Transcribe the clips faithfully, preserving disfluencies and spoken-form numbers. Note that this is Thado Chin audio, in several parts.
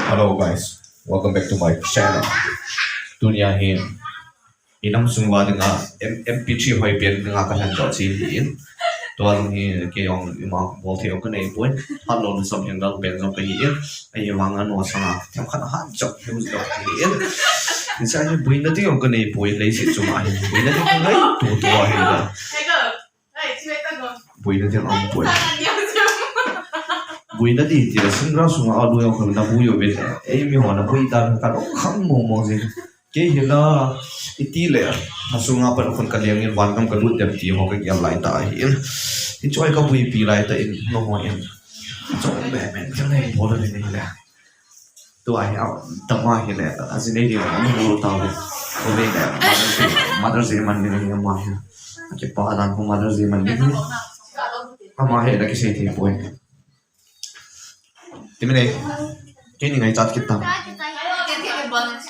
Hello guys, welcome back to my channel. Tunia hi inam sung uva dinga M- MP three hoi pen dinga kalhen doh chi hi in. Tua hi kei jong ima bol thei jong kanei poi. Hat lou na sam hin dal pen jong kahi in. Ahivanga no sanga themkhat hat jong music jong kahi in. Hiche hi boina ding jong kanei poi, leiset chunga hi boina ding kanei tutu ahi la. Boina ding aum poi. Boina ding ti le sung ra sunga alu jong khamna bu jo ve. Ei mi ho na bui ta ka lo kham mo mo jing. Kei hi la iti le a sunga pan khun ka leng in van kam ka lut dem ti ho ka gel lai ta hi in. Hiche ka bui pi lai ta in no ho in. Chong be men ka nei bol le ni le. Tua hi a tama hi le a jin ei ding a ni lo ta ve. Ko ve le Mother's Day, Mother's Day man ni ni ama hi. Kipa dan ko Mother's Day man ni. Ama hi la kisei thei poi. Ti mi nei. Kei ni ngaichat kit tam.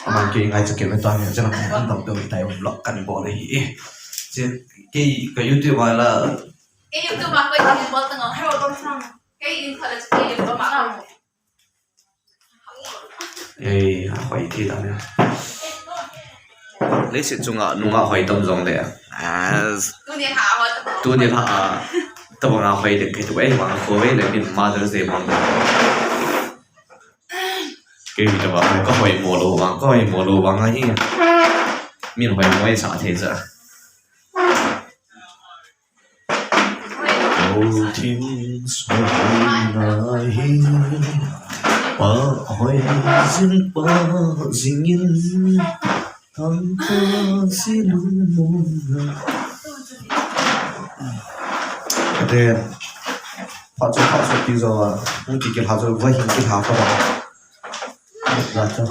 Ama kei ngaichat kit ta hi. Chana an dam to tai vlog kan bol hi. Che kei ka YouTube a la. Kei YouTube a ko ni bol ta ngo. Kei in khala che kei YouTube a ko. Ei, a hoi thei dan a. Leiset chunga nunga hoi tam jong le. As. Tuni lha a. Tuni lha a. Tabanga hoi le kei tu ei vang ko ei le min Mother's Day mang. Kei tabanga ka hoi mo lou vang, ka hoi mo lou vang ahi. Min hoi mo ei sa thei ja. Thing soi na hi pa hoi jing pa jing in thang pa si lu mo na. Ate pa chu pa chu pi jo a, mu ti ki ha jo va hin ki ha ka ba. Ra cha.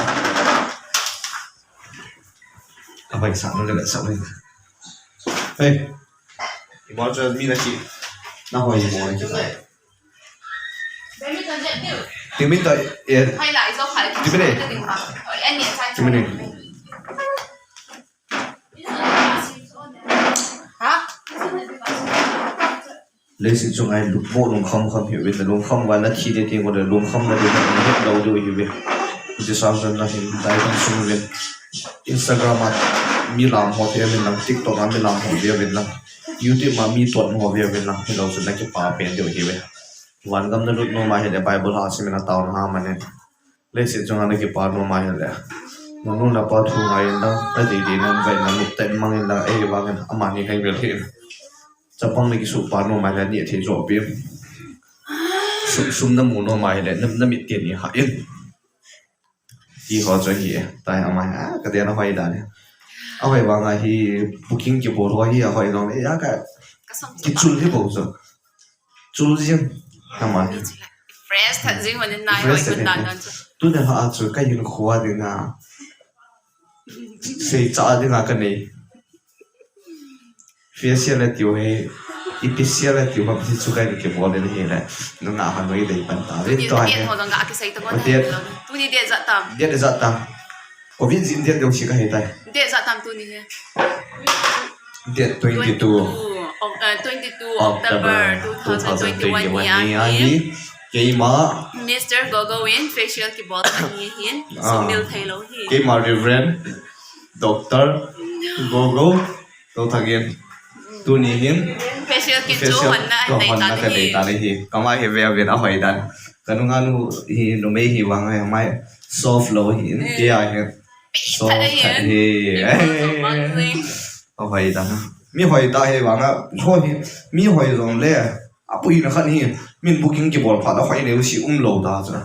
Ka bai sa no le sa le. Hey. Imor chu mi na ki. Na hoi mo na ki. Ti mi ta e. Ti mi ne. Ti mi ne. Ha? Leiset chunga hi lungmo lungkham kham hi uvin, lungkham uva na thi ding ti ko le lungkham na ding na het lou diu hi uve. Hiche sang chun na hin dai kan sung uvin. Instagram a mi lam ho ve uvin lang, TikTok a mi lam ho ve uvin lang, YouTube a mi ton ho ve uvin lang, hilou chun na kipa pen diu hi uve. Van gam na lut nom a hile Bible ha sim in a tao na ha man in. Leiset chunga na kipa nom a hile. Na nu na pa thu ngai in lang, na dei dei na um vai na nop ten mang in lang, ei vang in, amani hai vel hi in. Chapang na kisuh pa nom a hile, ni thei jo pi. Sum, sum na mu nom a hile, na, na mit te ni ha in. Ti ho chu hi, tai ama hi, a, ka dia na hoi dan hi. A hoi vang a hi, booking kibol ho hi, a hoi long, e, a ka, kichul hi bo chu. Chul jing. Kama. Fresh that jing hon in nai hoi kun dan dan chu. Tu ne ha chu ka hin khua ding a. Sei cha ding a ka nei. Facial le tiu hi. Facial le tiu ha chu ka ni ke bol le hi le. Nunga ha noi dei pan ta. Rin to ha. Ho jong ga ki sei ta ko. Tu ni dia za tam. Dia za tam. Covid jin dia dong si ka he tai. Dia za tam tu ni he. Date twenty-two. Twenty-two, Oc-, uh, twenty-two October, October two thousand twenty-one ni ahi. Keima Mister Gogo in facial kibol ahi hin. Ah. Sumil thei lou hi. Keima Reverend Doctor Gogo Tothang in. Tuni hin. Facial kichu honna nei ta hi. Kama hi ve ve na hoi dan. Ka nunga nu hi numei hi vang hi mai soft lou hi in. Tia hi. Soft hi. Hoi dan. Mi hoi ta hi vang a, ho hi, mi hoi jong le, a pui na khan hi, min booking kibol phat a hoi le u si um lou ta chu.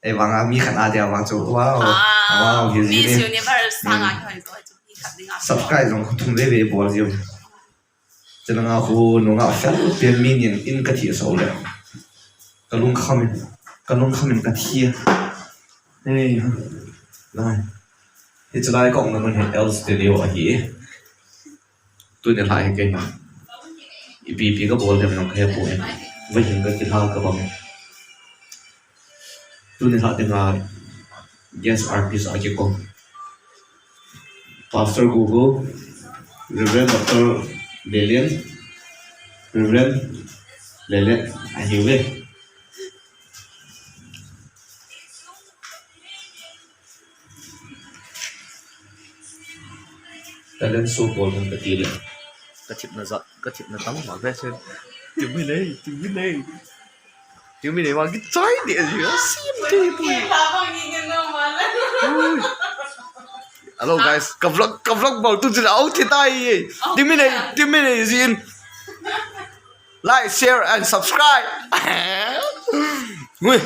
Ei vang a, mi khan a dia vang chu, wow, wow, hi ji ni. Miss Universe sang a hoi chu, chu mi khat ding a. Subscribe jong khu thum ve ve bol ji u. Chulanga khu nunga fel pen mi nin in ka thi so le. Ka lungkham in, ka lungkham in ka thi. Ei, lai. Hiche lai ka umna mun hi L Studio ahi. Tuni lha hi kei. Ipi ipi ka bol dem jong ka he poi. Vahin ka kilha ka bang. Tuni lha dinga guest artist a kikou. Pastor Gogo, Reverend Doctor Lelen, Reverend Lelen ahiuve. Talent show bol hung kati le. Ka thipna jat, ka thipna tam ma ve se. Timi nei, timi nei. Timi nei ma kichai de ji. Sim te pui. Ui. Hello guys, ka vlog, ka vlog bol tu jin au thi tai. Timi nei, timi nei jin. Like, share and subscribe. Ui.